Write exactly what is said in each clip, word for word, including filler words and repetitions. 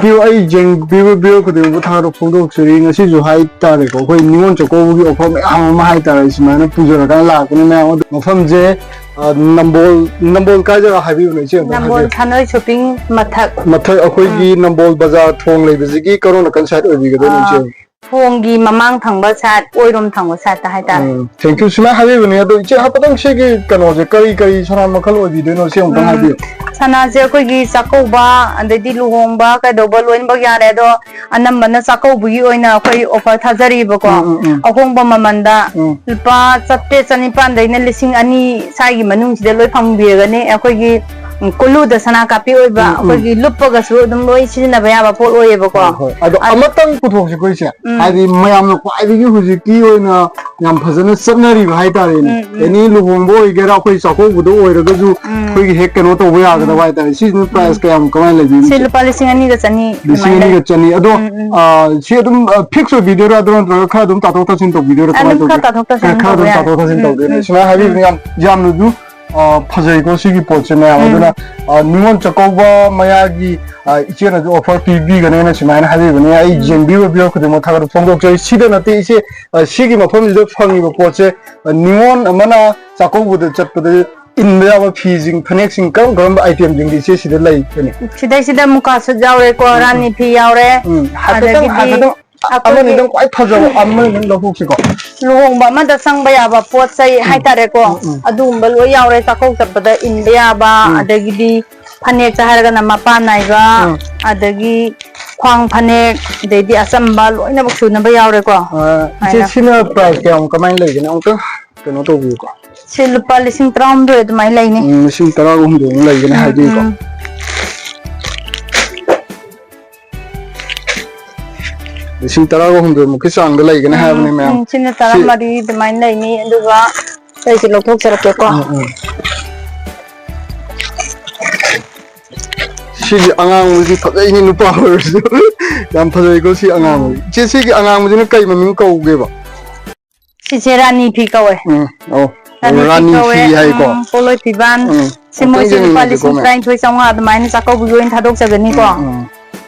View ꯑꯩ ꯌꯦꯡꯕꯤꯕ view ꯈꯨꯗꯤꯡꯃꯛꯄꯨ ꯊꯥꯒꯠꯄ ꯐꯣꯡꯗꯣꯛꯆꯔꯤ꯫ ꯉꯁꯤꯁꯨ ꯍꯥꯏꯇꯥꯔꯦꯀꯣ, ꯑꯩꯈꯣꯏ ꯅꯤꯉꯣꯜ ꯆꯥꯛꯀꯧꯕꯒꯤ ꯑꯣꯐꯔ ꯃꯌꯥꯝ ꯑꯃ ꯍꯥꯏꯇꯥꯔꯦ, ꯁꯨꯃꯥꯏꯅ ꯄꯨꯖꯔꯀꯥꯟꯗ ꯂꯥꯛꯄꯅꯤ ꯃꯌꯥꯝ꯫ ꯑꯗꯣ ꯃꯐꯝꯁꯦ, ꯑ, ꯅꯝꯕꯣꯜ, ꯅꯝꯕꯣꯜ ꯀꯥꯏ ꯖꯒꯥ ꯍꯥꯏꯕꯤꯕꯅꯣ ꯏꯆꯦ, ꯑꯝꯇꯪ ꯅꯝꯕꯣꯜ ꯍꯥꯏꯕꯤꯌꯨ꯫ ꯁꯥꯟꯅꯣꯏ ꯁꯣꯄꯤꯡ ꯃꯊꯛ꯫ ꯃꯊꯛ ꯑꯩꯈꯣꯏꯒꯤ ꯎꯝ꯫ ꯅꯝꯕꯣꯜ ꯕꯖꯥꯔ ꯊꯣꯡ ꯂꯩꯕꯁꯤꯒꯤ ꯀꯔꯣꯝ ꯅꯥꯀꯟ ꯁꯥꯏꯠ ꯑꯣꯏꯕꯤꯒꯗꯣꯏꯅꯣ ꯏꯆꯦ? ꯑ, ꯊꯣꯡꯒꯤ ꯃꯃꯥꯡ ꯊꯪꯕ ꯁꯥꯏꯠ, ꯑꯣꯏꯔꯣꯝ ꯊꯪꯕ ꯁꯥꯏꯠꯇ ꯍꯥꯏꯇꯥꯔꯦ꯫ ꯎꯝ, thank you꯫ ꯁꯨꯃꯥꯏꯅ ꯍꯥꯏꯕꯤꯕꯅꯦ꯫ ꯑꯗꯣ ꯏꯆꯦ, ꯍꯥꯏꯐꯦꯠꯇꯪ ꯁꯤꯒꯤ ꯀꯩꯅꯣꯁꯦ ꯀꯔꯤ ꯀꯔꯤ ꯁꯅꯥ ꯃꯈꯜ ꯑꯣꯏꯕꯤꯗꯣꯏꯅꯣ, ꯁꯤ ꯑꯃꯨꯛꯇꯪ ꯎꯝ, ꯍꯥꯏꯕꯤꯌꯨ꯫ ꯁꯅꯥꯁꯦ ꯑꯩꯈꯣꯏꯒꯤ ꯆꯥꯛꯀꯧꯕ, ꯑꯗꯩꯗꯤ ꯂꯨꯍꯣꯡꯕ ꯀꯩꯗꯧꯕ ꯂꯣꯏꯅꯃꯛ ꯌꯥꯔꯦ꯫ ꯑꯗꯣ ꯑꯅꯝꯕꯅ ꯆꯥꯛꯀꯧꯕꯒꯤ ꯑꯣꯏꯅ ꯑꯩꯈꯣꯏ ꯑꯣꯐꯔ ꯊꯥꯖꯔꯤꯕꯀꯣ꯫ ꯎꯝ, ꯎꯝ, ꯎꯝ꯫ ꯑꯍꯣꯡꯕ ꯃꯃꯜꯗ ꯎꯝ꯫ ꯂꯨꯄꯥ ꯆꯥꯇ꯭ꯔꯦꯠ ꯆꯅꯤꯄꯥꯟꯗꯩꯅ ꯂꯤꯁꯤꯡ ꯑꯅꯤ ꯁ꯭ꯋꯥꯏꯒꯤ ꯃꯅꯨꯡꯁꯤꯗ ꯂꯣꯏ ꯐꯪꯕꯤꯔꯒꯅꯤ꯫ ꯑꯩꯈꯣꯏꯒꯤ, ꯎꯝ, ꯀꯨꯂꯨꯗ ꯁꯅꯥ ꯀꯥꯞꯄꯤ ꯑꯣꯏꯕ, ꯎꯝ, ꯎꯝ꯫ ꯑꯩꯈꯣꯏꯒꯤ ꯂꯨꯞꯄꯒꯁꯨ ꯑꯗꯨꯝ ꯂꯣꯏ ꯁꯤꯖꯤꯟꯅꯕ ꯌꯥꯕ ꯄꯣꯠ ꯑꯣꯏꯌꯦꯕꯀꯣ꯫ ꯍꯣꯏ, ꯍꯣꯏ꯫ ꯑꯗꯣ ꯑꯗ- ꯑꯃꯇꯪ ꯄꯨꯊꯣꯛꯁꯤꯀꯣ ꯏꯆꯦ꯫ ꯎꯝ꯫ ꯍꯥꯏꯗꯤ ꯃꯌꯥꯝꯅ ꯈ꯭ꯋꯥꯏꯗꯒꯤ ꯍꯧꯖꯤꯛꯀꯤ ꯑꯣꯏꯅ ꯌꯥꯝ ꯐꯖꯅ ꯆꯠꯅꯔꯤꯕ ꯍꯥꯏꯇꯥꯔꯦꯅꯦ꯫ ꯎꯝ, ꯎꯝ꯫ ꯑꯦꯅꯤ ꯂꯨꯍꯣꯡꯕ ꯑꯣꯏꯒꯦꯔꯥ, ꯑꯩꯈꯣꯏ ꯆꯥꯛꯀꯧꯕꯗ ꯑꯣꯏꯔꯒꯁꯨ ꯎꯝ꯫ ꯑꯩꯈꯣꯏꯒꯤ ꯍꯦꯛ ꯀꯩꯅꯣ ꯇꯧꯕ ꯌꯥꯒꯗꯕ ꯎꯝ꯫ ꯍꯥꯏꯇꯥꯔꯦ꯫ ꯁꯤꯁꯤꯅ ꯎꯝ꯫ ꯄ꯭ꯔꯥꯏꯁ ꯀꯌꯥꯝ ꯀꯃꯥꯏꯅ ꯂꯩꯕꯤꯅꯣ ꯁꯤ ꯏꯆꯦ? ꯂꯨꯄꯥ ꯂꯤꯁꯤꯡ ꯑꯅꯤꯒ ꯆꯅꯤ ꯂꯤꯁꯤꯡ ꯑꯗꯨꯃꯥꯏꯅ ꯂꯩ꯫ ꯑꯅꯤꯒ ꯆꯅꯤ꯫ ꯑꯗꯣ, ꯎꯝ, ꯎꯝ꯫ ꯑ, ꯁꯤ ꯑꯗꯨꯝ, ꯑ, ꯐꯤꯛꯁ ꯑꯣꯏꯕꯤꯗꯣꯏꯔꯥ, ꯑꯗꯨ ꯅꯠꯇ꯭ꯔꯒ ꯈꯔ ꯑꯗꯨꯝ ꯇꯥꯊꯣꯛ ꯇꯥꯁꯤꯟ ꯇꯧꯕꯤꯗꯣꯏꯔꯥ, ꯀꯃꯥꯏꯅ ꯑꯗꯨꯝ ꯈꯔ ꯇꯧꯒꯦ? ꯇꯥꯊꯣꯛ ꯇꯥꯁꯤꯟ ꯈꯔ, ꯈꯔ ꯇꯧꯕ ꯑꯗꯨꯝ ꯌꯥꯅꯤ꯫ ꯇꯥꯊꯣꯛ ꯇꯥꯁꯤꯟ ꯎꯝ, ꯇꯧꯗꯣꯏꯅꯦ꯫ ꯎꯝ꯫ ꯁꯨꯃꯥꯏꯅ ꯍꯥꯏꯕꯤꯕꯅꯤ, ꯎꯝ꯫ ꯌꯥꯝ, ꯌꯥꯝꯅꯁꯨ, ꯑ, ꯐꯖꯩꯀꯣ ꯁꯤꯒꯤ ꯄꯣꯠꯁꯦ ꯃꯌꯥꯝ꯫ ꯎꯝ꯫ ꯑꯗꯨꯅ, ꯑ, ꯅꯤꯉꯣꯜ ꯆꯥꯛꯀꯧꯕ ꯃꯌꯥꯒꯤ, ꯑ, ꯏꯆꯦꯅꯁꯨ ꯑꯣꯐꯔ ꯄꯤꯕꯤꯒꯅꯦꯅ ꯁꯨꯃꯥꯏꯅ ꯍꯥꯏꯕꯤꯕꯅꯦ꯫ ꯑꯩ ꯎꯝ꯫ ꯌꯦꯡꯕꯤꯕ ꯚꯤꯌꯨ ꯈꯨꯗꯤꯡꯃꯛ ꯊꯥꯒꯠꯄ ꯐꯣꯡꯗꯣꯛꯆꯔꯤ꯫ ꯁꯤꯗ ꯅꯠꯇꯦ ꯏꯆꯦ, ꯑ, ꯁꯤꯒꯤ ꯃꯐꯝꯁꯤꯗ ꯐꯪꯉꯤꯕ ꯄꯣꯠꯁꯦ, ꯑ, ꯅꯤꯉꯣꯜ ꯑꯃꯅ ꯆꯥꯛꯀꯧꯕꯗ ꯆꯠꯄꯗ ꯏꯟꯕ ꯌꯥꯕ ꯐꯤꯁꯤꯡ, ꯐꯅꯦꯛꯁꯤꯡ, ꯀꯔꯝ ꯀꯔꯝꯕ ꯑꯥꯏꯇꯦꯝꯁꯤꯡꯗꯤ ꯏꯆꯦ ꯁꯤꯗ ꯂꯩꯒꯅꯤ? ꯁꯤꯗꯩꯁꯤꯗ ꯃꯨꯀꯥ ꯁꯨꯠ ꯌꯥꯎꯔꯦꯀꯣ, ꯎꯝ, ꯎꯝ꯫ ꯔꯥꯅꯤ ꯐꯤ ꯌꯥꯎꯔꯦ, ꯎꯝ, ꯍꯥꯏꯐꯦꯠꯇꯪ, ꯑꯗꯒꯤꯗꯤ ꯍꯥꯏꯐꯦꯠꯇꯪ ꯑꯩꯈꯣꯏꯒꯤ ꯑꯃꯅꯤꯗꯪ ꯈ꯭ꯋꯥꯏ ꯐꯖꯕ ꯑꯃꯅꯤꯗꯪ ꯂꯧꯊꯣꯛꯁꯤꯀꯣ꯫ ꯂꯨꯍꯣꯡꯕ ꯑꯃꯗ ꯆꯪꯕ ꯌꯥꯕ ꯄꯣꯠ ꯆꯩ ꯎꯝ, ꯍꯥꯏꯇꯥꯔꯦꯀꯣ, ꯎꯝ, ꯎꯝ꯫ ꯑꯗꯨꯒꯨꯝꯕ ꯂꯣꯏ ꯌꯥꯎꯔꯦ꯫ ꯆꯥꯛꯀꯧ ꯆꯠꯄꯗ ꯏꯟꯕ ꯌꯥꯕ, ꯎꯝ꯫ ꯑꯗꯒꯤꯗꯤ ꯐꯅꯦꯛꯇ ꯍꯥꯏꯔꯒꯅ ꯃꯄꯥꯟ ꯅꯥꯏꯕ, ꯎꯝ꯫ ꯑꯗꯒꯤ ꯈ꯭ꯋꯥꯡ ꯐꯅꯦꯛ, ꯑꯗꯩꯗꯤ ꯑꯆꯝꯕ ꯂꯣꯏꯅꯃꯛ ꯁꯨꯅꯕ ꯌꯥꯎꯔꯦꯀꯣ꯫ ꯑ, ꯏꯆꯦ, ꯁꯨꯃꯥꯏꯅ꯫ ꯁꯤꯅ ꯄ꯭ꯔꯥꯏꯁ ꯀꯌꯥꯃꯨꯛ ꯀꯃꯥꯏꯅ ꯂꯩꯒꯅꯤ? ꯑꯃꯨꯛꯇ ꯀꯩꯅꯣ ꯇꯧꯕꯤꯌꯨꯀꯣ꯫ ꯁꯤ ꯂꯨꯄꯥ ꯂꯤꯁꯤꯡ ꯇꯔꯥꯍꯨꯝꯗꯣꯏ ꯑꯗꯨꯃꯥꯏꯅ ꯂꯩꯅꯤ꯫ ꯎꯝ, ꯂꯤꯁꯤꯡ ꯇꯔꯥꯍꯨꯝꯗꯣꯏꯃꯨꯛ ꯂꯩꯒꯅꯤ ꯎꯝ, ꯍꯥꯏꯕꯤꯌꯨꯀꯣ꯫ ꯎꯝ꯫ ꯂꯤꯁꯤꯡ ꯇꯔꯥꯒ ꯍꯨꯝꯗꯣꯏꯃꯨꯛꯀꯤ ꯆꯥꯡꯗ ꯂꯩꯒꯅꯤ ꯎꯝ, ꯍꯥꯏꯕꯅꯤ, ꯃꯌꯥꯝ꯫ ꯎꯝ, ꯁꯤꯅ ꯁꯤ ꯇꯔꯥꯃꯔꯤ ꯑꯗꯨꯃꯥꯏꯅ ꯂꯩꯅꯤ, ꯑꯗꯨꯒ ꯑꯩꯁꯦ ꯂꯧꯊꯣꯛꯆꯔꯛꯀꯦꯀꯣ꯫ ꯎꯝ, ꯎꯝ꯫ ꯁꯤꯒꯤ ꯑꯉꯥꯡꯕꯁꯤ ꯐꯖꯩꯅꯦ, ꯅꯨꯄꯥ ꯑꯣꯏꯔꯁꯨ꯫ ꯌꯥꯝ ꯐꯖꯩꯀꯣ ꯁꯤ ꯑꯉꯥꯡꯕꯁꯤ꯫ ꯎꯝ꯫ ꯏꯆꯦ, ꯁꯤꯒꯤ ꯑꯉꯥꯡꯕꯁꯤꯅ ꯀꯩ ꯃꯃꯤꯡ ꯀꯧꯒꯦꯕ? ꯁꯤꯁꯦ ꯔꯥꯅꯤ ꯐꯤ ꯀꯧꯋꯦ꯫ ꯎꯝ, ꯑꯣ, ꯔꯥꯅꯤ ꯐꯤ ꯔꯥꯅꯤ ꯀꯧꯋꯦ꯫ ꯐꯤ ꯍꯥꯏꯀꯣ? ꯎꯝ, ꯄꯣꯂꯣꯏ ꯐꯤꯕꯥꯟ꯫ ꯎꯝ, ꯁꯤ ꯑꯝꯇꯪ ꯃꯣꯏꯁꯦ ꯂꯨꯄꯥ ꯌꯦꯡꯍꯟꯁꯤꯀꯣ, ꯂꯤꯁꯤꯡ ꯃꯌꯥꯝ꯫ ꯇꯔꯥꯅꯤꯊꯣꯏ ꯆꯥꯝꯃꯉꯥ ꯑꯗꯨꯃꯥꯏꯅ ꯆꯥꯛꯀꯧꯕꯒꯤ ꯑꯣꯏꯅ ꯊꯥꯗꯣꯛꯆꯒꯅꯤꯀꯣ꯫ ꯎꯝ, ꯎꯝ꯫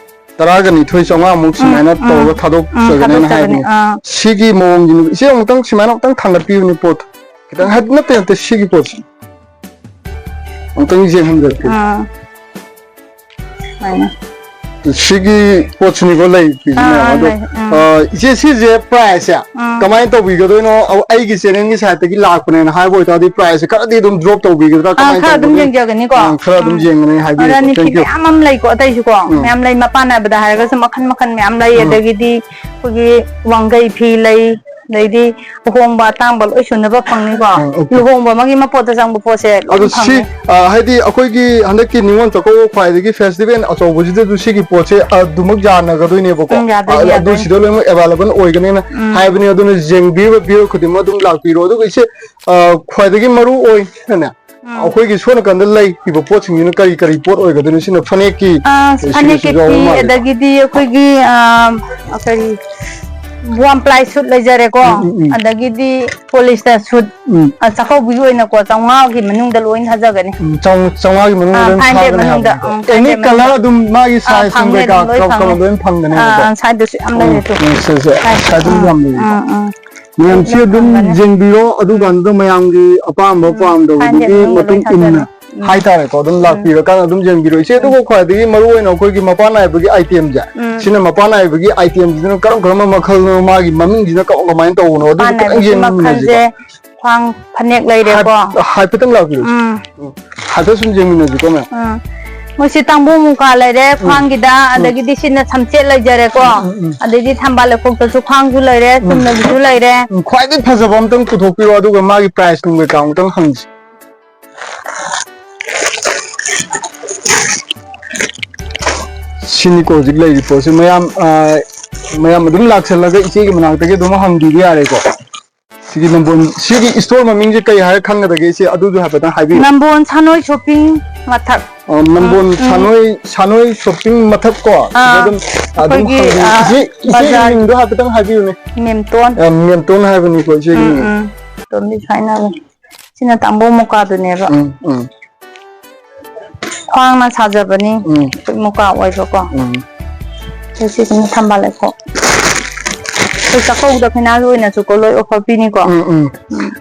ꯇꯔꯥꯒ ꯅꯤꯊꯣꯏ ꯆꯥꯝꯃꯉꯥꯃꯨꯛ ꯁꯨꯃꯥꯏꯅ ꯎꯝ, ꯇꯧꯔꯒ ꯎꯝ, ꯊꯥꯗꯣꯛꯆꯒꯅꯦꯅ ꯊꯥꯗꯣꯛꯆꯒꯅꯤ꯫ ꯍꯥꯏꯕꯅꯤ꯫ ꯑꯥ꯫ ꯁꯤꯒꯤ ꯃꯑꯣꯡꯁꯤꯅꯤ꯫ ꯏꯆꯦ, ꯑꯃꯨꯛꯇꯪ ꯁꯨꯃꯥꯏꯅ ꯑꯃꯨꯛꯇꯪ ꯊꯥꯡꯒꯠꯄꯤꯌꯨꯅꯦ ꯄꯣꯠꯇꯣ꯫ ꯈꯤꯇꯪ ꯍꯥꯏ-, ꯅꯠꯇꯦ, ꯅꯠꯇꯦ, ꯁꯤꯒꯤ ꯄꯣꯠꯁꯦ꯫ ꯑꯃꯨꯛꯇꯪ ꯌꯦꯡꯍꯟꯖꯔꯛꯀꯦ꯫ ꯑꯥ꯫ ꯁꯨꯃꯥꯏꯅ꯫ ꯁꯤꯒꯤ ꯄꯣꯠꯁꯤꯅꯤꯀꯣ ꯂꯩꯔꯤꯁꯤꯅꯦ꯫ ꯑꯥ, ꯑꯗꯣ, ꯂꯩ꯫ ꯑꯥ꯫ ꯑ, ꯏꯆꯦ, ꯁꯤꯁꯦ price ꯁꯦ ꯑꯥ꯫ ꯀꯃꯥꯏꯅ ꯇꯧꯕꯤꯒꯗꯣꯏꯅꯣ? ꯑ, ꯑꯩꯒꯤ channel ꯒꯤ site ꯇꯒꯤ ꯂꯥꯛꯄꯅꯦꯅ ꯍꯥꯏꯕ ꯑꯣꯏꯇꯥꯔꯗꯤ price ꯁꯦ ꯈꯔꯗꯤ ꯑꯗꯨꯝ drop ꯇꯧꯕꯤꯒꯗ꯭ꯔꯥ? ꯑꯥ, ꯀꯃꯥꯏꯅ ꯈꯔ ꯑꯗꯨꯝ ꯇꯧꯒꯅꯤ? ꯌꯦꯡꯖꯒꯅꯤꯀꯣ꯫ ꯑꯥ, ꯈꯔ ꯑꯗꯨꯝ ꯎꯝ꯫ ꯌꯦꯡꯒꯅꯤ, ꯍꯥꯏꯕꯤꯌꯨꯀꯣ꯫ ꯔꯥꯅꯤ ꯐꯤ Thank you꯫ ꯃꯌꯥꯝ ꯑꯃ ꯂꯩꯀꯣ, ꯑꯇꯩꯁꯨꯀꯣ꯫ ꯎꯝ꯫ ꯃꯌꯥꯝ ꯂꯩ, ꯃꯄꯥꯟ ꯅꯥꯏꯕꯗ ꯍꯥꯏꯔꯒꯁꯨ ꯃꯈꯟ ꯃꯈꯟ ꯃꯌꯥꯝ ꯂꯩ, ꯎꯝ꯫ ꯑꯗꯒꯤꯗꯤ ꯑꯩꯈꯣꯏꯒꯤ ꯋꯥꯡꯈꯩ ꯐꯤ ꯂꯩ, ꯑꯗꯩꯗꯤ ꯑꯍꯣꯡꯕ ꯑꯇꯥꯡꯕ ꯂꯣꯏ ꯁꯨꯅꯕ ꯐꯪꯅꯤꯀꯣ꯫ ꯑꯥ, okay꯫ ꯂꯨꯍꯣꯡꯕ ꯑꯃꯒꯤ ꯃꯄꯣꯠꯇ ꯆꯪꯕ ꯄꯣꯠꯁꯦ ꯂꯣꯏ ꯑꯗꯣ ꯁꯤ, ꯐꯪꯅꯤ꯫ ꯑ, ꯍꯥꯏꯗꯤ ꯑꯩꯈꯣꯏꯒꯤ ꯍꯟꯗꯛꯀꯤ ꯅꯤꯉꯣꯜ ꯆꯥꯛꯀꯧꯕ ꯈ꯭ꯋꯥꯏꯗꯒꯤ festival ꯑꯆꯧꯕꯁꯤꯗꯁꯨ ꯁꯤꯒꯤ ꯄꯣꯠꯁꯦ ꯑꯗꯨꯃꯛ ꯌꯥꯅꯒꯗꯣꯏꯅꯦꯕꯀꯣ꯫ ꯎꯝ, ꯌꯥꯗꯣꯏꯅꯤ, ꯑ, ꯑꯗꯨ ꯌꯥꯗꯣꯏꯅꯤ꯫ ꯁꯤꯗ ꯂꯣꯏꯅꯃꯛ available ꯑꯣꯏꯒꯅꯦꯅ ꯎꯝ꯫ ꯍꯥꯏꯕꯅꯤ꯫ ꯑꯗꯨꯅ ꯌꯦꯡꯕꯤꯔꯤꯕ viewer ꯈꯨꯗꯤꯡꯃꯛ ꯑꯗꯨꯝ ꯂꯥꯛꯄꯤꯔꯣ꯫ ꯑꯗꯨꯒ ꯏꯆꯦ, ꯑ, ꯈ꯭ꯋꯥꯏꯗꯒꯤ ꯃꯔꯨ ꯑꯣꯏꯅꯅꯦ, ꯎꯝ꯫ ꯑꯩꯈꯣꯏꯒꯤ ꯁꯣꯝ ꯅꯥꯀꯟꯗ ꯂꯩꯔꯤꯕ ꯄꯣꯠꯁꯤꯡꯁꯤꯅ ꯀꯔꯤ ꯀꯔꯤ ꯄꯣꯠ ꯑꯣꯏꯒꯗꯣꯏꯅꯣ? ꯁꯤꯅ ꯐꯅꯦꯛꯀꯤ ꯑ, ꯁꯤꯒꯤꯁꯨ ꯐꯅꯦꯛꯀꯤ ꯌꯥꯎꯕ ꯐꯤ, ꯃꯥꯜꯂꯦꯀꯣ꯫ ꯑꯗꯒꯤꯗꯤ ꯑꯩꯈꯣꯏꯒꯤ, ꯑ, ꯀꯔꯤ, one ply suit ꯂꯩꯖꯔꯦꯀꯣ꯫ ꯎꯝ, ꯎꯝ, ꯎꯝ꯫ ꯑꯗꯒꯤꯗꯤ polyester suit, ꯎꯝ꯫ ꯑ, ꯆꯥꯛꯀꯧꯕꯒꯤ ꯑꯣꯏꯅꯀꯣ, ꯆꯥꯝꯃꯉꯥꯒꯤ ꯃꯅꯨꯡꯗ ꯂꯣꯏ ꯊꯥꯖꯒꯅꯤ꯫ ꯎꯝ, ꯆꯥꯝ-, ꯆꯥꯝꯃꯉꯥꯒꯤ ꯃꯅꯨꯡꯗ ꯑꯥ, ꯂꯣꯏ five hundred ꯊꯥꯒꯅꯤ ꯃꯅꯨꯡꯗ, ꯍꯥꯏꯕꯅꯤꯀꯣ꯫ ꯎꯝ, five hundred Any colour ꯃꯅꯨꯡꯗ꯫ ꯑꯗꯨꯝ ꯃꯥꯒꯤ ꯑꯥ, size ꯅꯨꯡ ꯐꯪꯒꯅꯤ, ꯀꯩꯀꯥ ꯑꯗꯨꯝ ꯂꯣꯏ ꯀꯔꯝ ꯀꯔꯝꯕ ꯐꯪꯒꯅꯤ꯫ ꯂꯣꯏ ꯐꯪꯒꯅꯦꯕꯀꯣ꯫ ꯑꯥ, ꯑꯥ, size ꯇꯨꯁꯨ ꯌꯥꯝ ꯎꯝ, ꯂꯩꯔꯦ ꯇꯨ꯫ ꯎꯝ, ꯁꯦ, ꯁꯦ꯫ Size two. Size ꯑꯗꯨꯝ ꯎꯝ, ꯌꯥꯝ ꯂꯩꯔꯦ꯫ ꯎꯝ, ꯎꯝ꯫ ꯃꯌꯥꯝꯁꯤ ꯂꯣꯏ ꯑꯗꯨꯝ ꯐꯪꯒꯅꯤ꯫ ꯌꯦꯡꯕꯤꯔꯣ, ꯎꯝ꯫ ꯑꯗꯨꯀꯥꯟꯗꯨꯗ ꯃꯌꯥꯝꯒꯤ ꯑꯄꯥꯝꯕ ꯎꯝ, five hundred ꯄꯥꯝꯗꯕꯗꯨꯒꯤ ꯃꯅꯨꯡꯗ ꯂꯣꯏ ꯃꯇꯨꯡ ꯏꯟꯅ ꯊꯥꯖꯅꯤ꯫ ꯎꯝ꯫ ꯍꯥꯏꯇꯥꯔꯦꯀꯣ, ꯑꯗꯨꯝ ꯎꯝ꯫ ꯂꯥꯛꯄꯤꯔꯀꯥꯟꯗ ꯑꯗꯨꯝ ꯌꯦꯡꯕꯤꯔꯣ꯫ ꯏꯆꯦ, ꯎꯝ꯫ ꯑꯗꯨꯒ ꯈ꯭ꯋꯥꯏꯗꯒꯤ ꯃꯔꯨ ꯑꯣꯏꯅ ꯑꯩꯈꯣꯏꯒꯤ ꯃꯄꯥꯟ ꯅꯥꯏꯕꯒꯤ item ꯁꯦ, ꯎꯝ꯫ ꯁꯤꯅ ꯃꯄꯥꯟ ꯅꯥꯏꯕꯒꯤ item ꯁꯤꯅ ꯀꯔꯝ ꯀꯔꯝꯕ ꯃꯈꯜꯅꯣ, ꯃꯥꯒꯤ ꯃꯃꯤꯡꯁꯤꯅ ꯀꯃꯥꯏ ꯀꯃꯥꯏꯅ ꯇꯧꯕꯅꯣ, ꯑꯗꯨꯁꯨ ꯃꯄꯥꯟ ꯈꯤꯇꯪ ꯅꯥꯏꯕꯒꯤ ꯌꯦꯡꯃꯤꯟꯅꯁꯤꯀꯣ꯫ ꯃꯈꯜꯁꯦ ꯈ꯭ꯋꯥꯡ ꯐꯅꯦꯛ ꯂꯩꯔꯦꯀꯣ꯫ ꯍꯥꯏ-, ꯍꯥꯏꯐꯦꯠꯇꯪ ꯂꯥꯛꯄꯤꯔꯣ꯫ ꯎꯝ꯫ ꯎꯝ꯫ ꯍꯥꯏꯐꯦꯠ ꯁꯨꯝ ꯌꯦꯡꯃꯤꯟꯅꯁꯤꯀꯣ, ꯃꯦꯝ꯫ ꯎꯝ꯫ ꯃꯣꯏꯁꯤ ꯇꯥꯡꯕꯣ ꯃꯨꯀꯥ ꯂꯩꯔꯦ, ꯎꯝ꯫ ꯈ꯭ꯋꯥꯡꯒꯤꯗ, ꯎꯝ꯫ ꯑꯗꯒꯤꯗꯤ ꯁꯤꯅ ꯁꯝꯆꯦꯠ ꯂꯩꯖꯔꯦꯀꯣ꯫ ꯎꯝ, ꯎꯝ, ꯎꯝ꯫ ꯑꯗꯩꯗꯤ ꯊꯝꯕꯥꯜ ꯂꯩꯈꯣꯛꯇꯁꯨ ꯈ꯭ꯋꯥꯡꯁꯨ ꯂꯩꯔꯦ, ꯎꯝ꯫ ꯆꯨꯝꯅꯒꯤꯁꯨ ꯂꯩꯔꯦ꯫ ꯎꯝ, ꯈ꯭ꯋꯥꯏꯗꯒꯤ ꯐꯖꯕ ꯑꯝꯇꯪ ꯄꯨꯊꯣꯛꯄꯤꯔꯣ, ꯑꯗꯨꯒ ꯃꯥꯒꯤ price ꯅꯨꯡ ꯀꯩꯀꯥ ꯑꯃꯨꯛꯇꯪ ꯍꯪꯁꯤ꯫ ꯁꯤꯅꯤꯀꯣ ꯍꯧꯖꯤꯛ ꯂꯩꯔꯤ ꯄꯣꯠꯁꯦ꯫ ꯃꯌꯥꯝ, ꯑ, ꯃꯌꯥꯝ ꯑꯗꯨꯝ ꯂꯥꯛꯁꯜꯂꯒ ꯏꯆꯦꯒꯤ ꯃꯅꯥꯛꯇꯒꯤ ꯑꯗꯨꯝ ꯍꯪꯕꯤꯕ ꯌꯥꯔꯦꯀꯣ꯫ ꯁꯤꯒꯤ ꯅꯝꯕꯣꯜ, ꯁꯤꯒꯤ store ꯃꯃꯤꯡꯁꯦ ꯀꯩ ꯍꯥꯏꯔ ꯈꯪꯒꯗꯒꯦ ꯏꯆꯦ? ꯑꯗꯨꯁꯨ ꯍꯥꯏꯐꯦꯠꯇꯪ ꯍꯥꯏꯕꯤꯌꯨ꯫ ꯅꯝꯕꯣꯜ ꯁꯥꯅꯣꯏ shopping ꯃꯊꯛ꯫ ꯑ, ꯅꯝꯕꯣꯜ ꯎꯝ, ꯎꯝ꯫ ꯁꯥꯅꯣꯏ, ꯁꯥꯅꯣꯏ shopping ꯃꯊꯛ ꯀꯣ? ꯁꯤꯗ ꯑꯥ, ꯑꯗꯨꯝ, ꯑꯗꯨꯝ ꯑꯩꯈꯣꯏꯒꯤ, ꯍꯪꯕꯤꯌꯨ꯫ ꯑꯥ, ꯏꯆꯦ, ꯏꯆꯦꯒꯤ ꯕꯖꯥꯔ ꯃꯤꯡꯗꯣ ꯍꯥꯏꯐꯦꯠꯇꯪ ꯍꯥꯏꯕꯤꯌꯨꯅꯦ꯫ ꯃꯦꯝꯇꯣꯟ꯫ ꯑ, ꯃꯦꯝꯇꯣꯟ ꯍꯥꯏꯕꯅꯤꯀꯣ ꯏꯆꯦꯒꯤ ꯎꯝ, ꯃꯤꯡ꯫ ꯎꯝ꯫ ꯃꯦꯝꯇꯣꯟ designer꯫ ꯁꯤꯅ ꯇꯥꯡꯕꯣ ꯃꯨꯀꯥꯗꯨꯅꯦꯕ꯫ ꯎꯝ, ꯎꯝ꯫ ꯈ꯭ꯋꯥꯡꯅ ꯁꯥꯖꯕꯅꯤ꯫ ꯎꯝ꯫ ꯃꯨꯀꯥ ꯑꯣꯏꯕꯀꯣ꯫ ꯎꯝ꯫ ꯁꯤꯁꯤꯅ ꯊꯝꯕꯥꯜ ꯂꯩꯈꯣꯛ꯫ ꯑꯩꯈꯣꯏ ꯆꯥꯛꯀꯧꯕꯗ ꯈꯦꯅꯥꯒꯤ ꯑꯣꯏꯅꯁꯨꯀꯣ ꯂꯣꯏ offer ꯄꯤꯅꯤꯀꯣ꯫ ꯎꯝ, ꯎꯝ꯫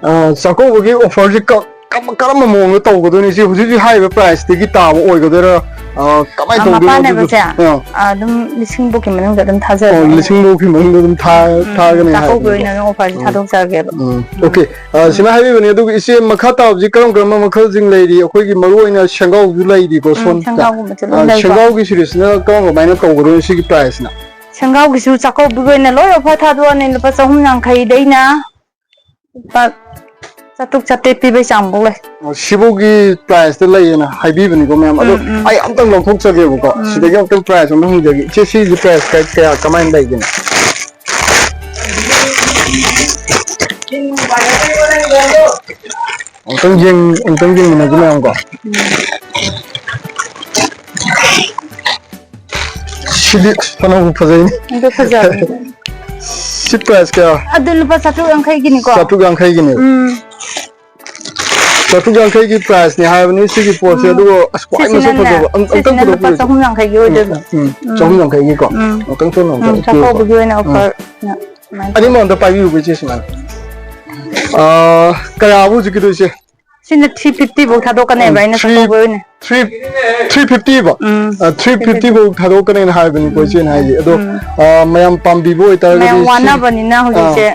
ꯑ, ꯆꯥꯛꯀꯧꯕꯒꯤ offerꯁꯦ ꯀ-, ꯀꯔꯝ-, ꯀꯔꯝꯕ ꯃꯑꯣꯡꯗ ꯇꯧꯒꯗꯣꯏꯅꯣ? ꯏꯆꯦ, ꯍꯧꯖꯤꯛ ꯍꯧꯖꯤꯛ ꯍꯥꯏꯔꯤꯕ priceꯇꯒꯤ ꯇꯥꯕ ꯑꯣꯏꯒꯗꯣꯏꯔꯥ? ꯑ, ꯀꯃꯥꯏꯅ ꯑ, ꯇꯧꯗꯣꯏꯅꯣ ꯑꯗꯨꯁꯨ? ꯃꯄꯥꯟꯅꯥꯏꯕꯁꯦ, ꯑꯥ꯫ ꯑ, ꯑꯗꯨꯝ ꯂꯤꯁꯤꯡ ꯐꯥꯎꯒꯤ ꯃꯅꯨꯡꯗ ꯑꯗꯨꯝ ꯊꯥꯖꯔꯒꯦ꯫ ꯑꯣ, ꯂꯤꯁꯤꯡ ꯐꯥꯎꯒꯤ ꯃꯅꯨꯡꯗ ꯑꯗꯨꯝ ꯊꯥ-, ꯎꯝ, ꯎꯝ, ꯊꯥꯒꯅꯤ ꯆꯥꯛꯀꯧꯕꯒꯤ ꯍꯥꯏꯕꯅꯦꯕ꯫ ꯑꯣꯏꯅ ꯑꯗꯨꯝ offerꯁꯦ ꯎꯝ꯫ ꯊꯥꯗꯣꯛꯆꯔꯒꯦꯕ꯫ ꯎꯝ, ꯎꯝ꯫ Okay꯫ ꯑ, ꯎꯝ꯫ ꯁꯤꯃ ꯍꯥꯏꯕꯤꯕꯅꯦ, ꯑꯗꯨꯒ ꯏꯆꯦ, ꯃꯈꯥ ꯇꯥꯕꯁꯤ ꯀꯔꯝ ꯀꯔꯝꯕ ꯃꯈꯜꯁꯤꯡ ꯂꯩꯔꯤ? ꯑꯩꯈꯣꯏꯒꯤ ꯃꯔꯨ ꯑꯣꯏꯅ ꯁꯦꯡꯒꯥꯎꯁꯨ ꯂꯩꯔꯤꯀꯣ, ꯎꯝ, ꯁꯣꯝꯗ꯫ ꯁꯦꯡꯒꯥꯎꯒꯨꯝꯕꯁꯨ ꯑꯗꯨꯝ ꯑ, ꯂꯩꯀꯣ꯫ ꯁꯦꯡꯒꯥꯎꯒꯤ seriesꯁꯤꯅ ꯀꯔꯝ ꯀꯃꯥꯏꯅ ꯇꯧꯒꯗꯣꯏꯅꯣ ꯁꯤꯒꯤ priceꯁꯤꯅ? ꯁꯦꯡꯒꯥꯎꯒꯤꯁꯨ ꯆꯥꯛꯀꯧꯕꯒꯤ ꯑꯣꯏꯅ ꯂꯣꯏ offer ꯊꯥꯗꯣꯛꯑꯅꯤ꯫ ꯂꯨꯄꯥ ꯆꯍꯨꯝ ꯌꯥꯡꯈꯩꯗꯩꯅ ꯂꯨꯄꯥ ꯆꯥꯇ꯭ꯔꯨꯛ ꯆꯥꯇ꯭ꯔꯦꯠ ꯄꯤꯕꯩ ꯆꯥꯡꯐꯥꯎ ꯂꯩ꯫ ꯑꯣ, ꯁꯤꯐꯥꯎꯒꯤ priceꯇ ꯂꯩꯌꯦꯅ ꯍꯥꯏꯕꯤꯕꯅꯤꯀꯣ, ꯃꯌꯥꯝ꯫ ꯑꯗꯣ ꯎꯝ, ꯎꯝ꯫ ꯑꯩ ꯑꯝꯇꯪ ꯂꯧꯊꯣꯛꯆꯒꯦꯕꯀꯣ꯫ ꯎꯝ꯫ ꯁꯤꯗꯒꯤ ꯑꯝꯇꯪ price ꯑꯝꯇ ꯍꯪꯖꯒꯦ꯫ ꯏꯆꯦ, ꯁꯤꯒꯤ price ꯀꯌꯥ, ꯀꯌꯥ, ꯀꯃꯥꯏꯅ ꯂꯩꯒꯦ? ꯑꯃꯨꯛꯇꯪ ꯌꯦꯡ-, ꯑꯃꯨꯛꯇꯪ ꯌꯦꯡꯃꯤꯟꯅꯁꯤ ꯃꯌꯥꯝ ꯀꯣ꯫ ꯎꯝ꯫ ꯁꯤꯗꯤ ꯐꯅꯕꯨ ꯐꯖꯩꯅꯦ꯫ ꯑꯗꯨ ꯐꯖꯕꯅꯦ꯫ ꯁꯤ price ꯀꯌꯥ? ꯑꯗꯨ ꯂꯨꯄꯥ ꯆꯥꯇ꯭ꯔꯨꯛ ꯌꯥꯡꯈꯩꯒꯤꯅꯤꯀꯣ꯫ ꯆꯥꯇ꯭ꯔꯨꯛ ꯌꯥꯡꯈꯩꯒꯤꯅꯦꯕ꯫ ꯎꯝ꯫ ꯆꯥꯇ꯭ꯔꯨꯛ ꯌꯥꯡꯈꯩꯒꯤ priceꯅꯤ ꯍꯥꯏꯕꯅꯤ ꯁꯤꯒꯤ ꯄꯣꯠꯁꯦ꯫ ꯎꯝ꯫ ꯑꯗꯨꯒ ꯑꯁ, ꯈ꯭ꯋꯥꯏ ꯃꯁꯛ ꯁꯤꯁꯤꯅꯅꯦ, ꯐꯖꯕ꯫ ꯑꯝ-, ꯑꯝꯇꯪ ꯁꯤꯁꯤꯅ ꯂꯨꯄꯥ ꯄꯨꯊꯣꯛꯄꯤꯌꯨ꯫ ꯆꯍꯨꯝ ꯌꯥꯡꯈꯩꯒꯤ ꯎꯝ, ꯑꯣꯏꯗꯣꯏꯕ꯫ ꯎꯝ, ꯎꯝ꯫ ꯎꯝ꯫ ꯆꯍꯨꯝ ꯌꯥꯡꯈꯩꯒꯤꯀꯣ꯫ ꯎꯝ꯫ ꯑꯝꯇꯪ ꯊꯣꯛꯅ ꯎꯝ, ꯑꯝꯇꯪ ꯎꯞꯄꯤꯌꯨꯀꯣ꯫ ꯆꯥꯛꯀꯧꯕꯒꯤ ꯑꯣꯏꯅ ꯎꯝ꯫ Offer꯫ ꯑꯅꯤꯃꯛ ꯑꯝꯇ ꯄꯥꯏꯕꯤꯌꯨꯀꯣ, ꯏꯆꯦ ꯁꯨꯃꯥꯏꯅ꯫ ꯑꯥ, ꯀꯌꯥꯕꯨ ꯍꯧꯖꯤꯛꯀꯤꯗꯣ, ꯏꯆꯦ? ꯁꯤꯅ three fifty ꯐꯥꯎ ꯊꯥꯗꯣꯛꯀꯅꯦꯕ ꯎꯝ, ꯑꯩꯅ three, ꯆꯥꯛꯀꯧꯕ ꯑꯣꯏꯅ꯫ Three, three fifty ꯕ? ꯎꯝ, ꯑ, three fifty ꯐꯥꯎ ꯊꯥꯗꯣꯛꯀꯅꯦꯅ ꯍꯥꯏꯕꯅꯤꯀꯣ ꯎꯝ, ꯏꯆꯦꯅ ꯍꯥꯏꯁꯦ꯫ ꯑꯗꯣ, ꯎꯝ꯫ ꯑ, ꯃꯌꯥꯝ ꯄꯥꯝꯕꯤꯕ ꯑꯣꯏꯇꯥꯔꯒꯗꯤ ꯃꯌꯥꯝ ꯁꯤ-, ꯋꯥꯅꯕꯅꯤꯅ ꯑ, ꯍꯧꯖꯤꯛꯁꯦ꯫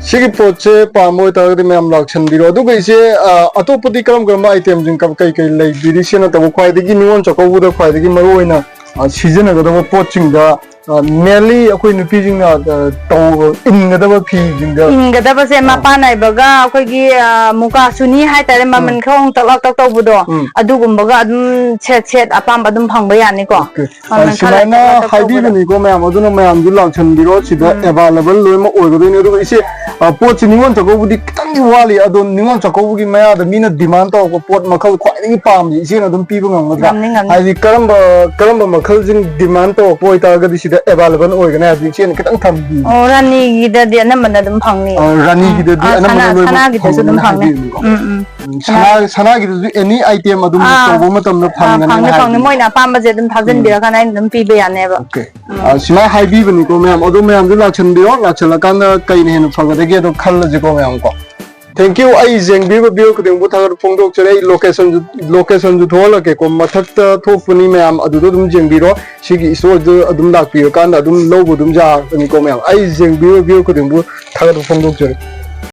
ꯁꯤꯒꯤ ꯄꯣꯠꯁꯦ ꯄꯥꯝꯕ ꯑꯣꯏꯇꯥꯔꯒꯗꯤ ꯃꯌꯥꯝ ꯂꯥꯛꯁꯟꯕꯤꯔꯣ꯫ ꯑꯗꯨꯒ ꯏꯆꯦ, ꯑ, ꯑꯇꯣꯞꯄꯗꯤ ꯀꯔꯝ ꯀꯔꯝꯕ item ꯁꯤꯡ ꯀ-, ꯀꯩ ꯀꯩ ꯂꯩꯕꯤꯔꯤ? ꯁꯤ ꯅꯠꯇꯕ ꯈ꯭ꯋꯥꯏꯗꯒꯤ ꯅꯤꯉꯣꯜ ꯆꯥꯛꯀꯧꯕꯗ ꯈ꯭ꯋꯥꯏꯗꯒꯤ ꯃꯔꯨꯑꯣꯏꯅ, ꯑ, ꯁꯤꯖꯤꯟꯅꯒꯗꯕ ꯄꯣꯠꯁꯤꯡꯗ ꯑ, mainly ꯑꯩꯈꯣꯏ ꯅꯨꯄꯤꯁꯤꯡꯅ, ꯑ, ꯇꯧ-, ꯏꯟꯒꯗꯕ ꯐꯤꯁꯤꯡꯗ ꯏꯟꯒꯗꯕꯁꯦ ꯑꯥ꯫ ꯃꯄꯥꯟ ꯅꯥꯏꯕꯒ ꯑꯩꯈꯣꯏꯒꯤ, ꯑ, ꯃꯨꯀꯥ ꯁꯨꯅꯤ ꯍꯥꯏꯇꯥꯔꯦ, ꯎꯝ꯫ ꯃꯃꯜ ꯈꯔ ꯍꯣꯡꯇꯛ ꯂꯥꯎꯇꯛ ꯇꯧꯕꯗꯣ, ꯎꯝ꯫ ꯑꯗꯨꯒꯨꯝꯕꯒ ꯑꯗꯨꯝ ꯁꯦꯠ ꯁꯦꯠ ꯑꯄꯥꯝꯕ ꯑꯗꯨꯝ ꯐꯪꯕ ꯌꯥꯅꯤꯀꯣ? Okay꯫ ꯑ, ꯃꯃꯜ ꯈꯔ ꯁꯨꯃꯥꯏꯅ ꯂꯥꯛꯇꯛ ꯂꯥꯎꯇꯛ ꯇꯧꯕꯗꯣ꯫ ꯍꯥꯏꯕꯤꯕꯅꯤꯀꯣ ꯃꯌꯥꯝ, ꯑꯗꯨꯅ ꯃꯌꯥꯝꯁꯨ ꯂꯥꯛꯁꯟꯕꯤꯔꯣ, ꯁꯤꯗ ꯎꯝ꯫ Available ꯂꯣꯏꯅꯃꯛ ꯑꯣꯏꯒꯗꯣꯏꯅꯦ꯫ ꯑꯗꯨꯒ ꯏꯆꯦ, ꯑ, ꯄꯣꯠꯁꯤ ꯅꯤꯉꯣꯜ ꯆꯥꯛꯀꯧꯕꯗꯤ ꯈꯤꯇꯪꯗꯤ ꯋꯥꯠꯂꯤ, ꯑꯗꯣ ꯅꯤꯉꯣꯜ ꯆꯥꯛꯀꯧꯕꯒꯤ ꯃꯌꯥꯗ ꯃꯤꯅ demand ꯇꯧꯔꯛꯄ ꯄꯣꯠ ꯃꯈꯜ ꯈ꯭ꯋꯥꯏꯗꯒꯤ ꯄꯥꯝꯕꯁꯦ ꯏꯆꯦꯅ ꯑꯗꯨꯝ ꯄꯤꯕ ꯉꯝꯒꯗ꯭ꯔꯥ? ꯉꯝꯅꯤ, ꯉꯝꯅꯤ꯫ ꯍꯥꯏꯗꯤ ꯀꯔꯝꯕ, ꯀꯔꯝꯕ ꯃꯈꯜꯁꯤꯡ demand ꯇꯧꯔꯛꯄ ꯑꯣꯏꯇꯥꯔꯒꯗꯤ ꯁꯤꯗ ꯑꯦꯕꯥꯏꯂꯦꯕꯜ ꯑꯣꯏꯒꯅꯤ ꯍꯥꯏꯕꯗꯤ ꯏꯆꯦꯅ ꯈꯤꯇꯪ ꯊꯝꯕꯤꯌꯨ꯫ ꯑꯣ, ꯔꯥꯅꯤꯒꯤꯗꯗꯤ ꯑꯅꯝꯕꯅ ꯑꯗꯨꯝ ꯐꯪꯅꯤ꯫ ꯑ, ꯔꯥꯅꯤꯒꯤꯗꯗꯤ ꯑꯥ, ꯑꯅꯝꯕꯅ ꯁꯅꯥ- ꯂꯣꯏꯅꯃꯛ ꯁꯅꯥꯒꯤꯗꯁꯨ ꯑꯗꯨꯝ ꯐꯪꯒꯅꯤ ꯐꯪꯅꯤ꯫ ꯍꯥꯏꯕꯤꯕꯅꯤꯀꯣ꯫ ꯎꯝ, ꯎꯝ꯫ ꯎꯝ, ꯁꯅꯥ- ꯁꯅꯥꯒꯤꯗꯁꯨ ꯑꯦꯅꯤ ꯑꯥꯏꯇꯦꯝ ꯑꯗꯨꯝ ꯑꯥ, ꯇꯧꯕ ꯃꯇꯝꯗ ꯑꯥ, ꯐꯪꯒꯅꯤ ꯐꯪꯅꯤ ꯐꯪꯅꯤ꯫ ꯍꯥꯏꯕꯤꯕ꯫ ꯃꯣꯏꯅ ꯑꯄꯥꯝꯕꯁꯦ ꯑꯗꯨꯝ ꯊꯥꯖꯤꯟꯕꯤꯔꯀꯥꯟꯗ ꯑꯩꯅ ꯑꯗꯨꯝ ꯄꯤꯕ ꯌꯥꯅꯦꯕ꯫ ꯑꯣꯀꯦ꯫ ꯑ, ꯁꯨꯃꯥꯏꯅ ꯍꯥꯏꯕꯤꯕꯅꯤꯀꯣ ꯃꯌꯥꯝ꯫ ꯑꯗꯣ ꯃꯌꯥꯝꯁꯨ ꯂꯥꯛꯁꯟꯕꯤꯔꯣ, ꯂꯥꯛꯁꯜꯂꯀꯥꯟꯗ ꯀꯩꯅ ꯍꯦꯟꯅ ꯐꯒꯗꯒꯦ ꯑꯗꯣ ꯈꯜꯂꯁꯤꯀꯣ ꯃꯌꯥꯝ ꯀꯣ꯫ Thank you꯫ ꯑꯩ ꯌꯦꯡꯕꯤꯕ viewer ꯈꯨꯗꯤꯡꯕꯨ ꯊꯥꯒꯠꯄ ꯐꯣꯡꯗꯣꯛꯆꯔꯤ꯫ ꯑꯩ location ꯁꯨ location ꯁꯨ ꯊꯣꯛꯍꯜꯂꯛꯀꯦꯀꯣ, ꯃꯊꯛꯇ ꯊꯣꯛꯄꯅꯤ ꯃꯌꯥꯝ, ꯑꯗꯨꯗ ꯑꯗꯨꯝ ꯌꯦꯡꯕꯤꯔꯣ꯫ ꯁꯤꯒꯤ store ꯗꯨ ꯑꯗꯨꯝ ꯂꯥꯛꯄꯤꯔꯀꯥꯟꯗ ꯑꯗꯨꯝ ꯂꯧꯕ ꯑꯗꯨꯝ ꯌꯥꯒꯅꯤꯀꯣ ꯃꯌꯥꯝ꯫ ꯑꯩ ꯌꯦꯡꯕꯤꯕ viewer ꯈꯨꯗꯤꯡꯕꯨ ꯊꯥꯒꯠꯄ ꯐꯣꯡꯗꯣꯛꯆꯔꯤ꯫